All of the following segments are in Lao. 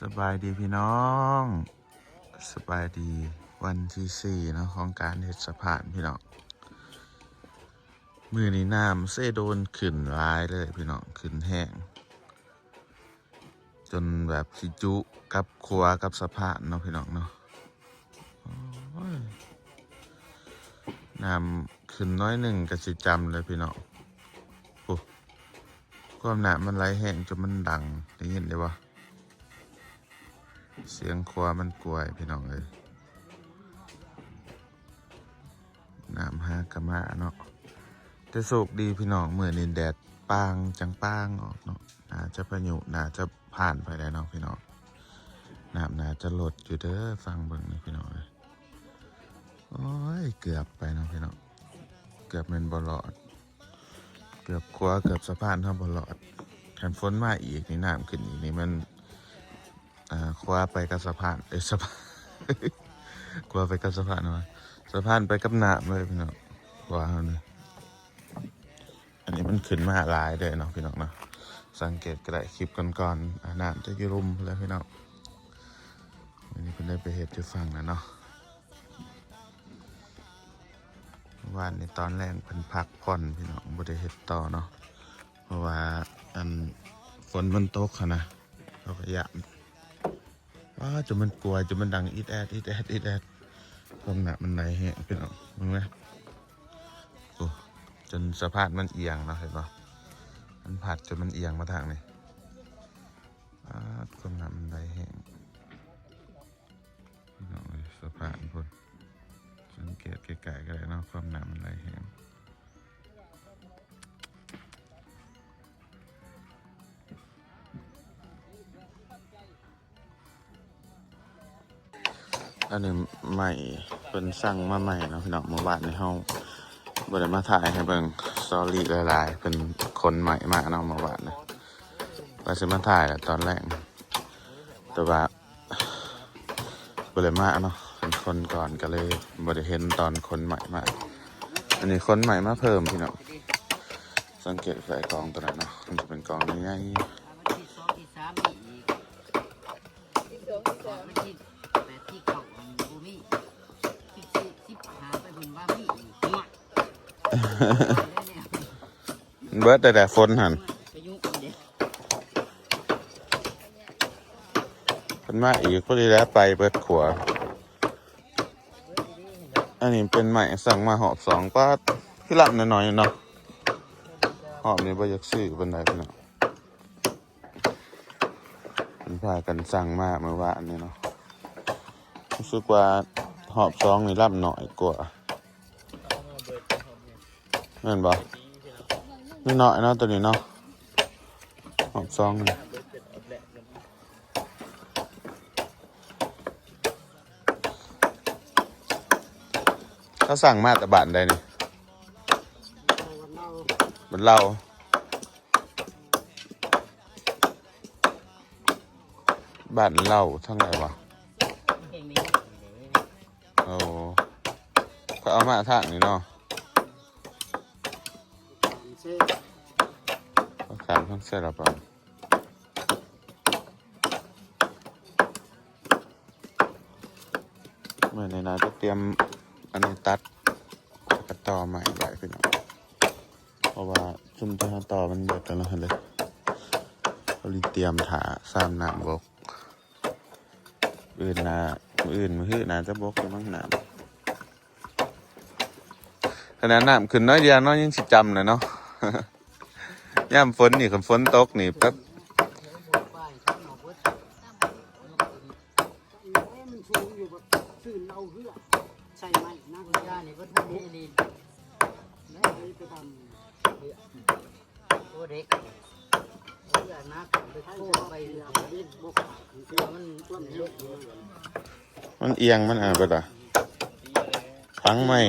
ສະບາຍດີພີ່ນ້ອງ ສະບາຍດີວັນທີສີ່ເນາະ ຂອງການເຮັດສະພານພີ່ນ້ອງ. ມື້ນີ້ນ້ຳເຊໂດນຂຶ້ນຫຼາຍເລີຍພີ່ນ້ອງ ຂຶ້ນແຮງ ຈົນແບບຊິຈຸກັບຂົວກັບສະພານເນາະພີ່ນ້ອງເນາະ. ໂອ້ຍ ນ້ຳຂຶ້ນໜ້ອຍໜຶ່ງກໍຊິຈຳເລີຍພີ່ນ້ອງ. ໂອ້ ຄວາມນ້ຳມັນໄຫຼແຮງຈົນມັນດັງ ໄດ້ຍິນໄດ້ບໍ່? ສຽງຂົວມັນກວາຍພີ່ນ້ອງເອີຍ. ນ້ຳຫາກະມາເນາະ ແຕ່ໂຊກດີພີ່ນ້ອງ ມື້ນີ້ແດດປ່າງຈັງປ່າງອອກເນາະ. ໜ້າຈະພາຍຸ ໜ້າຈະຜ່ານໄປໄດ້ເນາະພີ່ນ້ອງ. ນ້ຳໜ້າຈະລົດຢູ່ເດີ ຟັງເບິ່ງນີ້ພີ່ນ້ອງເອີຍ. ໂອ້ຍ ເກືອບໄປເນາະພີ່ນ້ອງ ເກືອບແມ່ນບໍ່ລອດ ເກືອບຂົວເກືອບສະພານເຮົາບໍ່ລອດ. ຄັນຝົນມາອີກນີ້ ນ້ຳຂຶ້ນອີກນີ້ ມັນ ອ່າ ຂົວໄປກັບສະພານ ເອີຍ ສະພານ ຂົວໄປກັບສະພານ ວ່າ ສະພານໄປກັບນ້ຳເລີຍພີ່ນ້ອງ ຂົວເຮົານີ້. ອັນນີ້ມັນຂຶ້ນມາຫຼາຍເດ້ເນາະພີ່ນ້ອງເນາະ ສັງເກດກໍໄດ້ ຄລິບກ່ອນໆ ອ່າ ນ້ຳຈະຢູ່ລຸ່ມພຸ້ນແຫຼະພີ່ນ້ອງ. ອັນນີ້ເພິ່ນໄດ້ໄປເຮັດຢູ່ຝັ່ງນັ້ນເນາະ. ວານນີ້ຕອນແລງເພິ່ນພັກຜ່ອນພີ່ນ້ອງ ບໍ່ໄດ້ເຮັດຕໍ່ເນາະ ເພາະວ່າ ອັນ ຝົນມັນຕົກຫັ້ນນະ ເຮົາກໍຢ້ານ. ອ້າ ຈົນມັນກວາຍ ຈົນມັນດັງອິດແອດ ອິດແອດ ອິດແອດ. ຄວາມນ້ຳມັນໄຫຼແຮງພີ່ນ້ອງ ເບິ່ງແມ. ໂອ້ ຈົນສະພານມັນອຽງເນາະ ເຫັນບໍ່? ມັນພັດຈົນມັນອຽງມາທາງນີ້. ອ້າ ຄວາມນ້ຳມັນໄຫຼແຮງ ພີ່ນ້ອງເອີຍ ສະພານພຸ້ນ ສັງເກດໃກ້ໆກໍໄດ້ເນາະ ຄວາມນ້ຳມັນໄຫຼແຮງ. ອັນນີ້ໄມ້ເພິ່ນສັ່ງມາໃໝ່ເນາະພີ່ນ້ອງ ມື້ວານນີ້ເຮົາບໍ່ໄດ້ມາຖ່າຍໃຫ້ເບິ່ງ ສອຣີຫຼາຍໆ ເພິ່ນຂົນໄມ້ມາເນາະ ມື້ວານນີ້ ວ່າຊິມາຖ່າຍແຫຼະຕອນແລງ ແຕ່ວ່າ ບໍ່ໄດ້ມາເນາະ ເພິ່ນຂົນກ່ອນ ກໍເລີຍບໍ່ໄດ້ເຫັນຕອນຂົນໄມ້ມາ. ອັນນີ້ຂົນໄມ້ມາເພີ່ມພີ່ນ້ອງ ສັງເກດໃສ່ກອງຕົວນັ້ນເນາະ ມັນຈະເປັນກອງໃຫຍ່ໆ. ວັນທີສອງ ທີສາມມີອີກ ວັນທີແປດ ທີເກົ້າ ອັນບໍ່ມີ ສິບສີ່ ສິບຫ້າ ໄປພຸ້ນວ່າມີອີກ ເບິດແຕ່ ແຕ່ຝົນຫັ້ນ ເພິ່ນມາອີກພໍດີແລ້ວ ໄປເບິດຂົວ. ອັນນີ້ເປັນໄມ້ສັ່ງມາຮອບສອງ ປາດ ຄືລຳນ້ອຍໆເນາະ ຮອບນີ້ບໍ່ຢາກຊື້ປານໃດພີ່ນ້ອງ. ເພິ່ນພາກັນສັ່ງມາມື້ວານນີ້ເນາະ ຮູ້ສຶກວ່າຮອບສອງນີ້ລຳໜ້ອຍກວ່າ ແມ່ນບໍ່? ນ້ອຍໆເນາະ ໂຕນີ້ເນາະ ຮອບສອງນີ້. ເຂົາສັ່ງມາແຕ່ບ້ານໃດນີ້? ບ້ານເລົ່າ ບ້ານເລົ່າທາງໃດວະ? ໂອ້ ເຂົາເອົາມາທາງນີ້ເນາະ ເຂົາຂ້າມທາງເຊລະປາງ. ມື້ນີ້ໜ້າຈະຕຽມອັນນີ້ຕັດ ແລ້ວກໍຕໍ່ໄມ້ໄວ້ພີ່ນ້ອງ ເພາະວ່າຊຸມທີ່ເຮົາຕໍ່ມັນເບິດແລ້ວເນາະ ເລີຍ ເຮົາຊິຕຽມຖ້າຊາມນ້ຳບົກ ມື້ອື່ນໜ້າ ມື້ອື່ນ ມື້ຮືໜ້າຈະບົກຢູ່ມັ້ງນ້ຳ. ຂະໜາດນ້ຳຂຶ້ນໜ້ອຍດຽວເນາະ ຍັງຊິຈຳແຫຼະເນາະ ຍາມຝົນນີ້ ຄັນຝົນຕົກນີ້ແບບ ມັນສູງຢູ່ ບາດຊື່ນເອົາເຮືອໃສ່ໄມ້ນະ ຢານີ້ເພິ່ນບໍ່ມີອີ່ຫຼີ ໄປທຳ ໂອ້ ເດັກ ເອົາເຮືອໜັກໄປໂຄ້ໄປ ມັນ ມັນອຽງ ມັນອັນນັ້ນເບິດລະ ຝັງໃໝ່.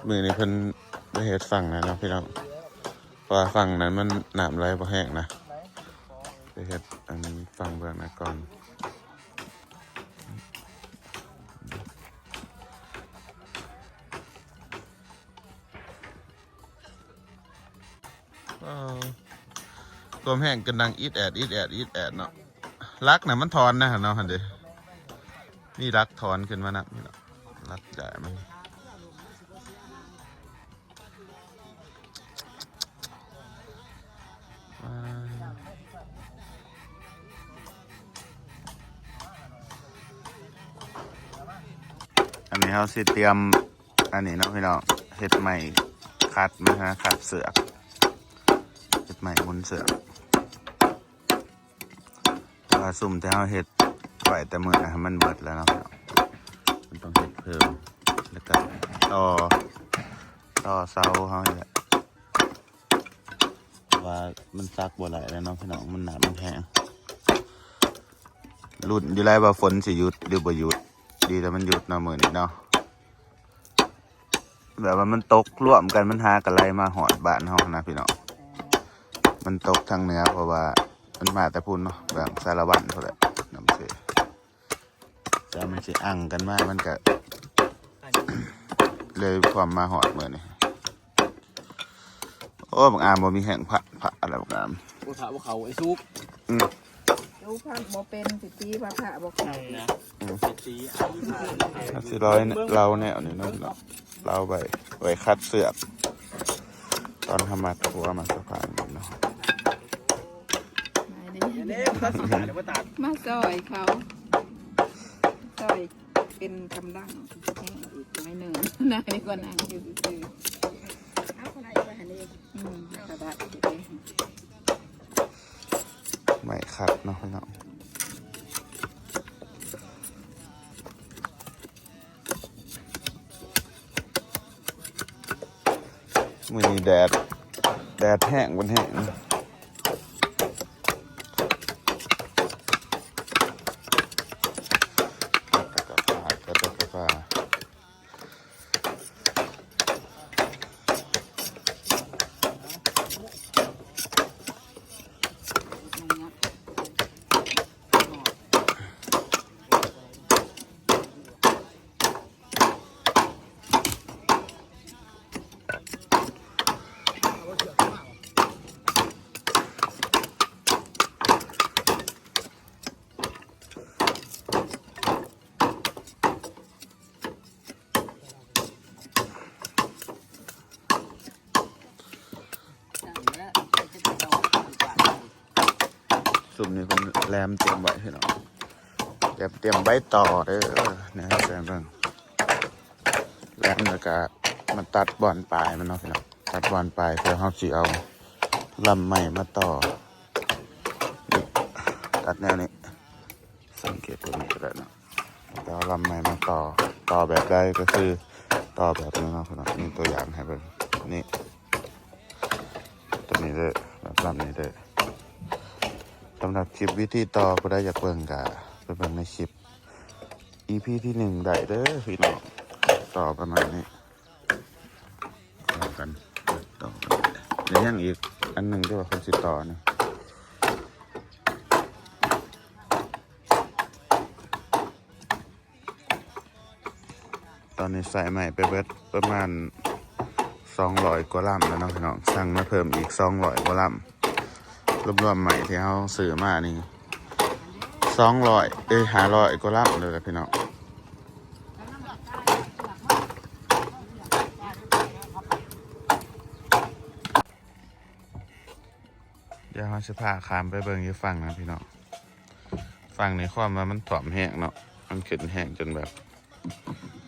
ມື້ນີ້ເພິ່ນໄປເຮັດຝັ່ງນັ້ນເນາະພີ່ນ້ອງ ເພາະວ່າຝັ່ງນັ້ນມັນນ້ຳໄຫຼບໍ່ແຮງນະ ໄປເຮັດອັນຝັ່ງເບື້ອງນັ້ນກ່ອນ. ເອີ ຄວາມແຮງກໍດັງອິດແອດ ອິດແອດ ອິດແອດເນາະ. ຫຼັກນະມັນຖອນນະເນາະ ຫັ້ນເດ ມີຫຼັກຖອນຂຶ້ນມານຳເນາະ ຫຼັກຈາກມັນ. ອັນນີ້ເຮົາຊິຕຽມອັນນີ້ເນາະພີ່ນ້ອງ ເຮັດໄມ້ຂັດມາຫາຂັດເຊືອກ ເຮັດໄມ້ໝູນເຊືອກ. ເພາະວ່າຊຸມທີ່ເຮົາເຮັດໄວ້ແຕ່ມື້ນັ້ນ ມັນເບິດແລ້ວເນາະ ມັນຕ້ອງເຮັດເພີ່ມ ແລ້ວກໍຕໍ່ ຕໍ່ເສົາເຮົານີ້ແຫຼະ ເພາະວ່າມັນສັກບໍ່ໄດ້ແລ້ວເນາະພີ່ນ້ອງ ມັນໜັກມັນແຮງ. ລຸ້ນຢູ່ໄຫຼວ່າຝົນຊິຢຸດຫຼືບໍ່ຢຸດ ດີແຕ່ມັນຢຸດເນາະມື້ນີ້ເນາະ. ແບບວ່າມັນຕົກລວມກັນ ມັນຫາກະໄຫຼມາຮອດບ້ານເຮົານະພີ່ນ້ອງ ມັນຕົກທາງເໜືອ ເພາະວ່າມັນມາແຕ່ພຸ້ນເນາະ ເບື້ອງສາລະວັນພຸ້ນແຫຼະ ນ້ຳເຊ ແຕ່ມັນຊິອັ່ງກັນມາ ມັນກະເລີຍຄວ່ຳມາຮອດມື້ນີ້. ໂອ້ ບັກອາມບໍ່ມີແຮງພະ ພະແລ້ວບັກອາມ ໂອ້ຍ ພະບໍ່ເຂົ້າໄອ້ສຸກ ອືມ ເຈົ້າພະບໍ່ເປັນ ຊິຕີວ່າພະບໍ່ເຂົ້າ ອືມ ຊິຕີ ເຮົາຊິເລົ່າແນວນີ້ເນາະພີ່ນ້ອງ ເລົ່າໄວ້ ໄວ້ຂັດເຊືອກ ຕອນເຮົາມັດຂົວມັດສະພານເນາະ. ມາເດ້ ມາຊ່ອຍເຂົາ ຊ່ອຍເປັນກຳລັງແຮງອີກໜ້ອຍໜຶ່ງ ນາງນີ້ກໍນັ່ງຢູ່ຊື່ໆ ເອົາຄົນໃດໄປຫັ້ນເອງ ອືມ ກະໄດ້ ໄມ້ຂັດເນາະພີ່ນ້ອງ ມື້ນີ້ແດດ ແດດແຮງ ມັນແຮງ. ຊຸມນີ້ເພິ່ນແລມຕຽມໄວ້ພີ່ນ້ອງ ແລມຕຽມໃບຕໍ່ເດີ ແນວໃຫ້ເບິ່ງ ແລມແລ້ວກະມາຕັດບ່ອນປາຍມັນເນາະພີ່ນ້ອງ ຕັດບ່ອນປາຍ ເພື່ອເຮົາຊິເອົາລຳໄມ້ມາຕໍ່ ນີ້ ຕັດແນວນີ້ ສັງເກດຕົວນີ້ກໍໄດ້ເນາະ ແລ້ວເອົາລຳໄມ້ມາຕໍ່ ຕໍ່ແບບໃດກໍຄືຕໍ່ແບບນີ້ເນາະພີ່ນ້ອງ ມີຕົວຢ່າງໃຫ້ເບິ່ງ ນີ້ ຕົວນີ້ເດີ ແບບລຳນີ້ເດີ. ສຳລັບຄລິບວິທີຕໍ່ ຜູ້ໃດຢາກເບິ່ງກໍໄປເບິ່ງໃນຄລິບອີພີທີໜຶ່ງໄດ້ເດີພີ່ນ້ອງ ຕໍ່ປະມານນີ້ ຕໍ່ກັນ ຕໍ່ກັນ ແລ້ວຍັງອີກອັນໜຶ່ງທີ່ວ່າເພິ່ນຊິຕໍ່ນີ້ ຕອນນີ້ໃສ່ໄມ້ໄປເບິດປະມານສອງຮ້ອຍກວ່າລຳແລ້ວເນາະພີ່ນ້ອງ ສັ່ງມາເພີ່ມອີກສອງຮ້ອຍກວ່າລຳ ລວມໆໄມ້ທີ່ເຮົາຊື້ມານີ້ສອງຮ້ອຍ ເອີຍ ຫ້າຮ້ອຍກວ່າລຳເລີຍແຫຼະພີ່ນ້ອງ. ດຽວເຮົາຊິພາຂ້າມໄປເບິ່ງຢູ່ຝັ່ງນັ້ນພີ່ນ້ອງ ຝັ່ງນີ້ຄວາມວ່າມັນຖ້ວມແຮງເນາະ ມັນຂຶ້ນແຮງຈົນແບບ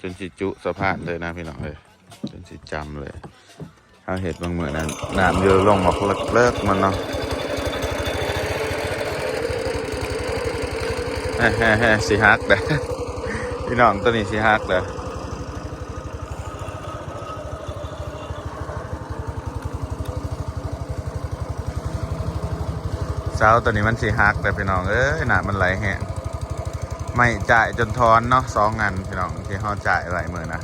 ຈົນຊິຈຸສະພານເລີຍນະພີ່ນ້ອງເອີຍ ຈົນຊິຈຳເລີຍ. ເຮົາເຮັດບາງມື້ນັ້ນ ນ້ຳຢູ່ລົງໝອກເລິກໆມັນເນາະ ແຮໆ ຊິຫັກເດ້ ພີ່ນ້ອງ ຕົວນີ້ຊິຫັກເດ້. ເສົາຕົວນີ້ມັນຊິຫັກແລ້ວພີ່ນ້ອງເອີຍ ນ້ຳມັນໄຫຼແຮງ ໄມ້ຈ່າຍຈົນຖອນເນາະ ສອງອັນພີ່ນ້ອງ ທີ່ເຮົາຈ່າຍໄວ້ມື້ນະ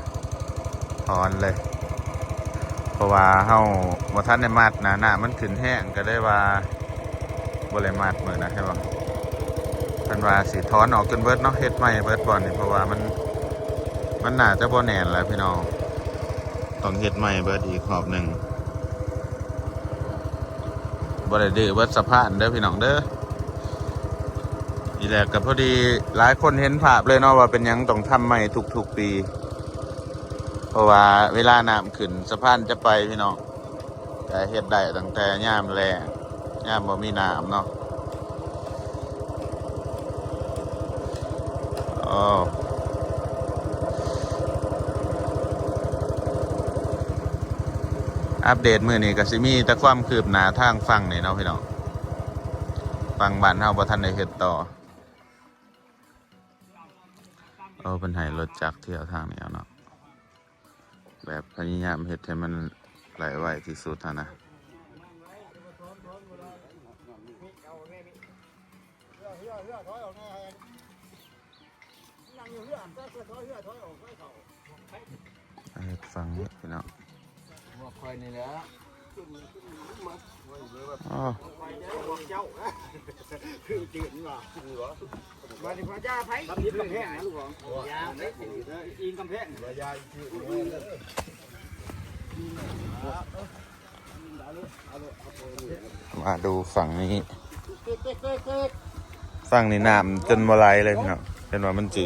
ຖອນເລີຍ ເພາະວ່າເຮົາບໍ່ທັນໄດ້ມັດນະ ນ້ຳມັນຂຶ້ນແຮງ ກໍເລີຍວ່າບໍ່ໄດ້ມັດມື້ນະ ເຫັນບໍ່ ເພິ່ນວ່າຊິຖອນອອກຈົນເບິດເນາະ ເຮັດໃໝ່ເບິດບ່ອນນີ້ ເພາະວ່າມັນ ມັນໜ້າຈະບໍ່ແໜ້ນແລ້ວພີ່ນ້ອງ ຕ້ອງເຮັດໃໝ່ເບິດອີກຮອບໜຶ່ງ. ບໍ່ໄດ້ດື້ເບິດສະພານເດີພີ່ນ້ອງເດີ. ນີ້ແຫຼະ ກໍພໍດີຫຼາຍຄົນເຫັນພາບເລີຍເນາະ ວ່າເປັນຫຍັງຕ້ອງທຳໃໝ່ທຸກໆປີ ເພາະວ່າເວລານ້ຳຂຶ້ນ ສະພານຈະໄປພີ່ນ້ອງ. ກໍເຮັດໄດ້ຕັ້ງແຕ່ຍາມແລ້ງ ຍາມບໍ່ມີນ້ຳເນາະ. ໂອ້ ອັບເດດມື້ນີ້ກໍຊິມີແຕ່ຄວາມຄືບໜ້າທາງຝັ່ງນີ້ເນາະພີ່ນ້ອງ. ຝັ່ງບ້ານເຮົາບໍ່ທັນໄດ້ເຮັດຕໍ່. ໂອ້ ເພິ່ນໃຫ້ລົດຈັກທ່ຽວທາງນີ້ເນາະ. ແບບພະຍາຍາມເຮັດໃຫ້ມັນໄຫຼໄວທີ່ສຸດຫັ້ນນະ. ເຮັດຝັ່ງນີ້ພີ່ນ້ອງ. ພວກຂ້ອຍນີ້ແຫຼະ ອໍ ບາດນີ້ພະຍາໄພ ມັນຕິດກຳແພງນະລູກ ອີງກຳແພງ ມາດູຝັ່ງນີ້ ຝັ່ງນີ້ນ້ຳຈົນບໍ່ໄຫຼເລີຍພີ່ນ້ອງ. ເຫັນວ່າມັນຊິ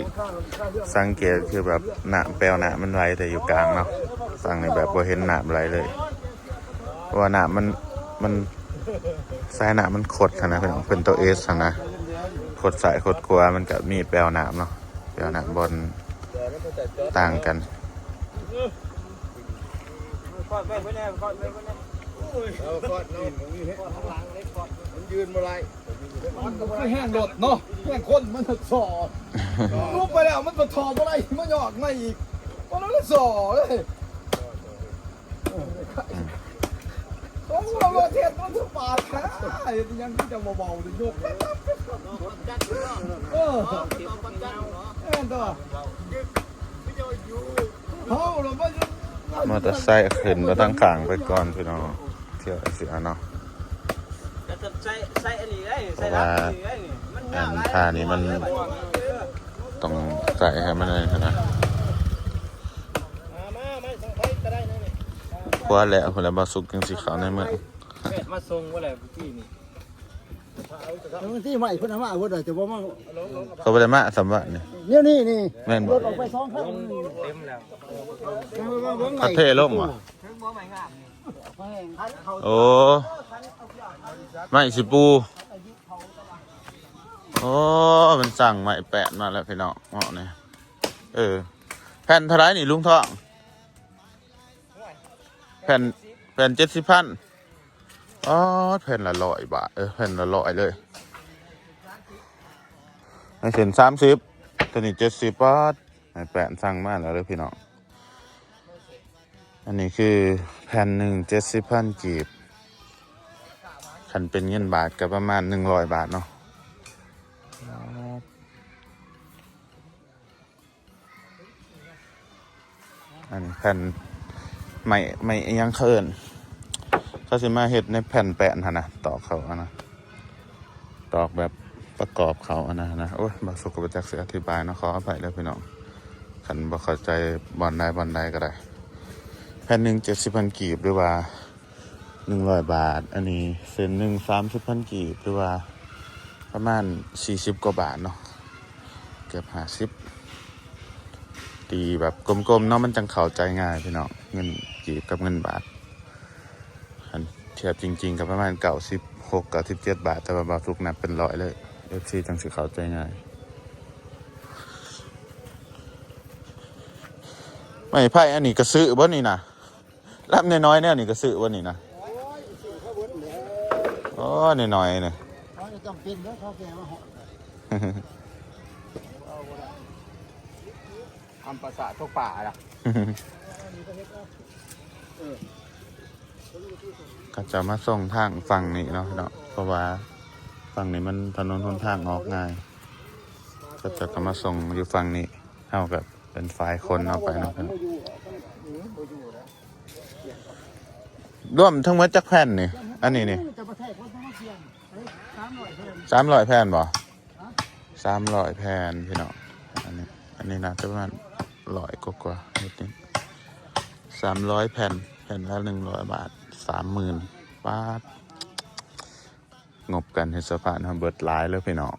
ສັງເກດຄືແບບນ້ຳ ແປວນ້ຳມັນໄຫຼແຕ່ຢູ່ກາງເນາະ. ຝັ່ງນີ້ແບບບໍ່ເຫັນນ້ຳໄຫຼເລີຍ ເພາະວ່ານ້ຳມັນ ມັນ ສາຍນ້ຳມັນຄົດຫັ້ນນະພີ່ນ້ອງ ເປັນຕົວເອສຫັ້ນນະ ຄົດຊ້າຍຄົດຂວາ ມັນກໍມີແປວນ້ຳເນາະ ແປວນ້ຳບ່ອນຕ່າງກັນ. ຄອດໄວ້ເພິ່ນແດ່ ຄອດໄວ້ເພິ່ນແດ່ ເອົາຄອດນ້ອງ ມັນຢືນບໍ່ໄດ້ ມັນກໍບໍ່ໄດ້ແຮງລົດເນາະ ແຮງຄົນມັນສໍ້ ຫຼຸບໄປແລ້ວມັນກໍຖອດບໍ່ໄດ້ ມາຍອກມາອີກ ມັນເລີຍສໍ້ເລີຍ. ໂອ້ ເຮົາເຮັດມັນສະປາດແທ້ ເຮັດອີ່ຫຍັງຄືຈະເບົາໆ ຍົກ ເອີ ແມ່ນຕົວະ ເຮົາລະມາ ມໍເຕີໄຊຂຶ້ນມາທາງຂ້າງໄປກ່ອນພີ່ນ້ອງ ທ່ຽວຊິເອົາເນາະ ໃຊ້ ໃຊ້ອັນນີ້ໄດ້ ໃຊ້ຫຼັກນີ້ໄດ້ນີ້ ມັນຍາວຫຼາຍ ອັນທ່ານີ້ມັນ ຕ້ອງໃສ່ໃຫ້ມັນນັ້ນນະ ມາ ມາ ມາສົ່ງໄປກໍໄດ້ນະນີ້ ພໍແລ້ວ ພໍແລ້ວ ບ່າວສຸກຈຶ່ງຊິເຂົ້າໃນເມືອງ ເວດມາສົ່ງບໍ່ແລ້ວມື້ກີ້ນີ້ ບາງທີໃໝ່ເພິ່ນເອົາມາເພິ່ນອາດຈະບໍ່ມາ ເຂົາບໍ່ໄດ້ມາສ່ຳວ່ານີ້ ແນວນີ້ນີ້ ແມ່ນບໍ່ ລົດອອກໄປສອງຄັນ ເຕັມແລ້ວ ເຂົາເທລົງຫວາ ໂອ້ ໄມ້ຊິປູ ໂອ້ ມັນສັ່ງໄມ້ແປ້ນມາແລ້ວພີ່ນ້ອງເນາະນີ້ ເອີ ແຜ່ນເທົ່າໃດນີ້ລຸງທອງ? ແຜ່ນ ແຜ່ນເຈັດສິບພັນ ອໍ ແຜ່ນລະຮ້ອຍບາດ ເອີ ແຜ່ນລະຮ້ອຍເລີຍ ໃນເສັ້ນສາມສິບ ຕົວນີ້ເຈັດສິບ ປາດ ໃຫ້ແປ້ນສັ່ງມາແລ້ວເດີພີ່ນ້ອງ ອັນນີ້ຄືແຜ່ນໜຶ່ງເຈັດສິບພັນກີບ ຄັນເປັນເງິນບາດກໍປະມານໜຶ່ງຮ້ອຍບາດເນາະ ອັນນີ້ແຜ່ນໄມ້ ໄມ້ອີ່ຫຍັງເຂົາເອີ້ນ ເຂົາຊິມາເຮັດໃນແຜ່ນແປ້ນຫັ້ນນະ ຕອກເຂົ້າຫັ້ນນະ ຕອກແບບປະກອບເຂົ້າຫັ້ນນະ ໂອ້ຍ ບ່າວສຸກກໍບໍ່ຈັກຊິອະທິບາຍເນາະ ຂໍອະໄພເດີພີ່ນ້ອງ ຄັນບໍ່ເຂົ້າໃຈບ່ອນໃດບ່ອນໃດກໍໄດ້ ແຜ່ນໜຶ່ງເຈັດສິບພັນກີບ ຫຼືວ່າ ໜຶ່ງຮ້ອຍບາດ ອັນນີ້ເສັ້ນໜຶ່ງສາມສິບພັນກີບ ຫຼືວ່າປະມານສີ່ສິບກວ່າບາດເນາະ ເກືອບຫ້າສິບ ຕີແບບກົມໆເນາະ ມັນຈັ່ງເຂົ້າໃຈງ່າຍພີ່ນ້ອງ ເງິນກີບກັບເງິນບາດ ຄັນທຽບຈິງໆກໍປະມານເກົ້າສິບຫົກ ເກົ້າສິບເຈັດບາດ ແຕ່ວ່າບ່າວສຸກນັບເປັນຮ້ອຍເລີຍ ເອັຟຊີ ຈັ່ງຊິເຂົ້າໃຈງ່າຍ ໄມ້ໄຜ່ອັນນີ້ກໍຊື້ບໍ່ນີ້ນະ? ລຳນ້ອຍໆແນວນີ້ກໍຊື້ບໍ່ນີ້ນະ? ໂອ້ຍ ຊື້ເຂົາເບິດແລ້ວ ໂອ້ຍ ນ້ອຍໆນີ້ ເຂົາຈຳເປັນເດີ ເຂົາແກ່ມາຮອດ ເອົາບໍ່ໄດ້ ຕາມພາສາຕົກປາລະ ເຂົາຈະມາສົ່ງທາງຝັ່ງນີ້ເນາະ ເນາະ ເພາະວ່າຝັ່ງນີ້ມັນຖະໜົນຫົນທາງອອກງ່າຍ ເຂົາເຈົ້າກໍມາສົ່ງຢູ່ຝັ່ງນີ້ ເຮົາກໍ ເປັນຝ່າຍຂົນເອົາໄປນຳເພິ່ນ ລວມທັງໝົດຈັກແຜ່ນນີ້? ອັນນີ້ນີ້ ສາມຮ້ອຍແຜ່ນບໍ່? ສາມຮ້ອຍແຜ່ນພີ່ນ້ອງ ອັນນີ້ ອັນນີ້ໜ້າຈະປະມານຮ້ອຍກວ່າໆ ນິດໜຶ່ງ ສາມຮ້ອຍແຜ່ນ ແຜ່ນລະໜຶ່ງຮ້ອຍບາດ ສາມໝື່ນ ປາດ. ງົບການເຮັດສະພານເຮົາເບິດຫຼາຍເລີຍພີ່ນ້ອງ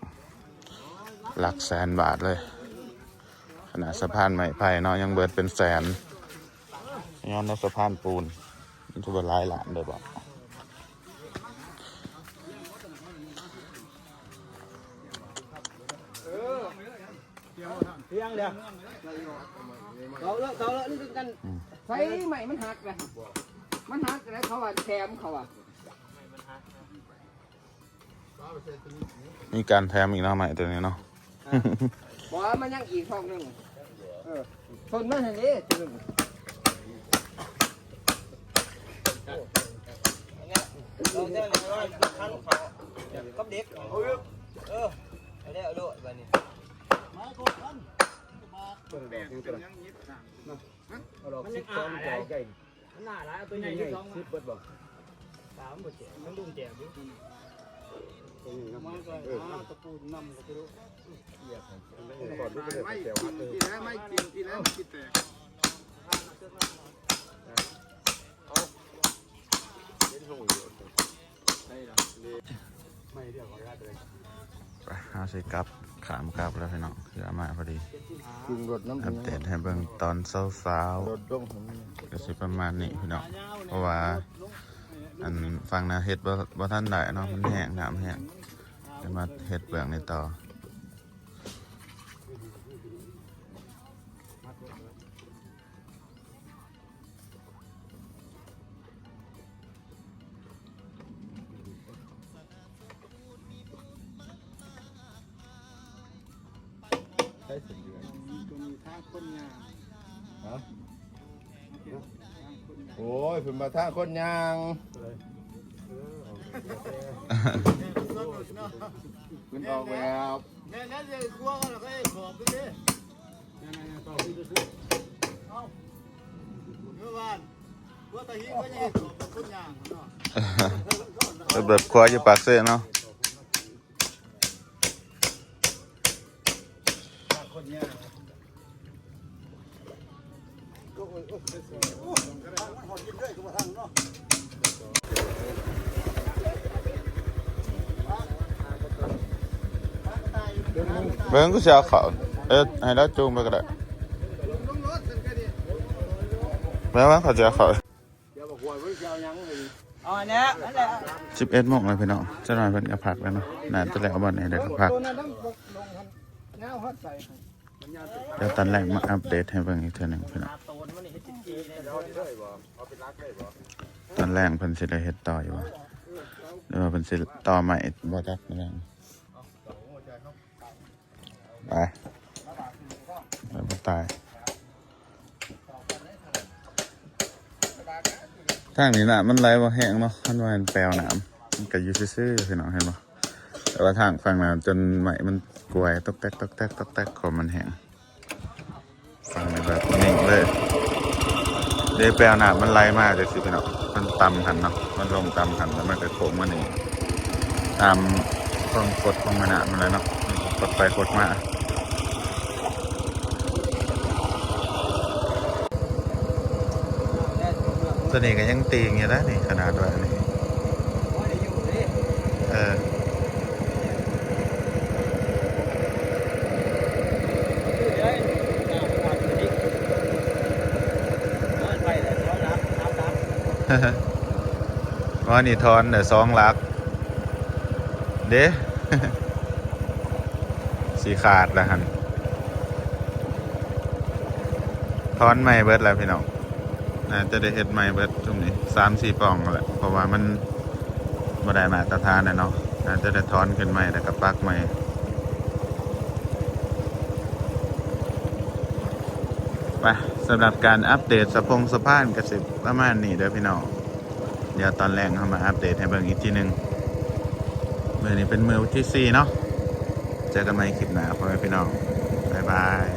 ຫຼັກແສນບາດເລີຍ. ຂະໜາດສະພານໄມ້ໄຜ່ເນາະ ຍັງເບິດເປັນແສນ ຍ້ອນວ່າສະພານປູນ ມັນຈະບໍ່ຫຼາຍລ້ານເດີບໍ? ພຽງເດີ ເອົາເລີຍ ເອົາເລີຍ ນີ້ຄືກັນ. ອືມ ໃສ່ໄມ້ມັນຫັກນະ ມັນຫັກນະ ເຂົາວ່າແຖມ ເຂົາວ່າ ມີການແຖມອີກເນາະ ໄມ້ຕົວນີ້ເນາະ. ບໍ່ ມັນຍັງອີກຊ່ອງໜຶ່ງ. ເອີ ຊົນມາຫັ້ນເດ້ ຕົວໜຶ່ງ. ເອົາແຕ່ນ້ອຍໆ ຄັນເຂົາກັບເດັກ. ເອີ ເອົາແລ້ວໂລດບາດນີ້ ມາກ່ອນກັນ. ເອົາດອກສິບສອງດອກ. ມັນຍັງອ້າຫຼາຍ ມັນໜ້າຫຼາຍ ເອົາຕົວໃຫຍ່ສິບສອງມາ. ສິບເບິດບໍ່? ຕາມັນບໍ່ແຈກ ມັນລຸງແຈກຢູ່. ຕົວນີ້ນະ ມາກໍ ເອີ ຫາຕະປູນຳກໍໄປໂລດ. ໄມ້ກິນທີ່ແລ້ວ ໄມ້ກິນທີ່ແລ້ວ ມັນຊິແຕກ. ເຫັນໂຫຢູ່ ໄປ ເຮົາຊິກັບ ຂ້າມກັບແລ້ວພີ່ນ້ອງ ເຮືອມາພໍດີ. ປຶງລົດນຳ ອັບເດດໃຫ້ເບິ່ງຕອນເຊົ້າໆ ລົດລົງ ກໍຊິປະມານນີ້ພີ່ນ້ອງ ເພາະວ່າ ອັນ ຝັ່ງໜ້າເຮັດບໍ່ ບໍ່ທັນໄດ້ເນາະ ມັນແຫ້ງ ນ້ຳແຫ້ງ ຈະມາເຮັດເບື້ອງນີ້ຕໍ່. ໃຊ້ເສັ້ນເດືອນ ໂອ້ຍ ເພິ່ນວ່າທາງຄົນຍ່າງ ເພິ່ນອອກແບບ ແມ່ນແລ້ວ ເລີຍຄົວກໍເລີຍຂອບເດ້. ແມ່ນໆ ຕໍ່ຄືເດີ ເອົາ ເມື່ອວານ ຄົວຕາຫີກໍຍັງເຮັດຂອບກັບຄົນຍ່າງເນາະ. ເຮັດແບບຄົວຢູ່ປາກເຊເນາະ. ເບິ່ງ ກູຊິເອົາເຂົ້າ ເອີ ໃຫ້ລາວຈູງໄປກໍໄດ້. ເບິ່ງ ເບິ່ງ ຂ້ອອຍຊິເອົາເຂົ້າ. ເອົາອັນເນີ້ຍ ນັ້ນແຫຼະ ສິບເອັດໂມງແລ້ວພີ່ນ້ອງ ຈັກໜ້ອຍເພິ່ນກໍພັກແລ້ວເນາະ ໜ້າຈະແລ້ວບ່ອນນີ້ ແລ້ວກໍພັກ. ດຽວຕອນແລງມາອັບເດດໃຫ້ເບິ່ງອີກເທື່ອໜຶ່ງພີ່ນ້ອງ. ຕອນແລງເພິ່ນຊິໄດ້ເຮັດຕໍ່ຢູ່ບໍ່ ຫຼືວ່າເພິ່ນຊິຕໍ່ໃໝ່ບໍ່ຈັກ ມື້ແລງ. ໄປ ໄປບໍ່ຕາຍ. ທາງນີ້ນ້ຳມັນໄຫຼບໍ່ແຮງເນາະ ຄັນວ່າແມ່ນແປວນ້ຳ ມັນກໍຢູ່ຊື່ໆ ພີ່ນ້ອງເຫັນບໍ່? ແຕ່ວ່າທາງຝັ່ງນັ້ນຈົນໄມ້ມັນກວາຍ ຕອກແຕກ ຕອກແຕກ ຕອກແຕກ ເພາະມັນແຫ້ງ. ຝັ່ງນີ້ແບບນີ້ເລີຍ ເດ້ ແປວນ້ຳມັນໄຫຼມາຈັ່ງຊີ້ພີ່ນ້ອງ ມັນຕ່ຳຫັ້ນເນາະ ມັນລົງຕ່ຳຫັ້ນ ແລ້ວມັນກໍໂຄ້ງມານີ້ ຕາມຄວາມກົດຂອງແມ່ນ້ຳຫັ້ນແຫຼະເນາະ ມັນກໍກົດໄປກົດມາ. ຕົວນີ້ກໍຍັງຕີງຢູ່ນະນີ້ ຂະໜາດວ່ານີ້ ເອີ. ວ່ານີ້ຖອນໄດ້ສອງຫຼັກເດ້ ຊິຂາດແລ້ວຫັ້ນ ຖອນໃໝ່ເບິດແລ້ວພີ່ນ້ອງ. ໜ້າຈະໄດ້ເຮັດໃໝ່ເບິດຊຸມນີ້ ສາມສີ່ປ່ອງຫັ້ນແຫຼະ ເພາະວ່າມັນບໍ່ໄດ້ມາດຕະຖານແຫຼະເນາະ ໜ້າຈະໄດ້ຖອນຂຶ້ນໃໝ່ ແລ້ວກໍປັກໃໝ່. ໄປ ສຳລັບການອັບເດດສະພົງສະພານກໍຊິປະມານນີ້ເດີພີ່ນ້ອງ ດຽວຕອນແລງເຮົາມາອັບເດດໃຫ້ເບິ່ງອີກທີໜຶ່ງ. ມື້ນີ້ເປັນມື້ທີສີ່ເນາະ ເຈີກັນໃໝ່ຄລິບໜ້າພໍ່ແມ່ພີ່ນ້ອງ ບາຍບາຍ.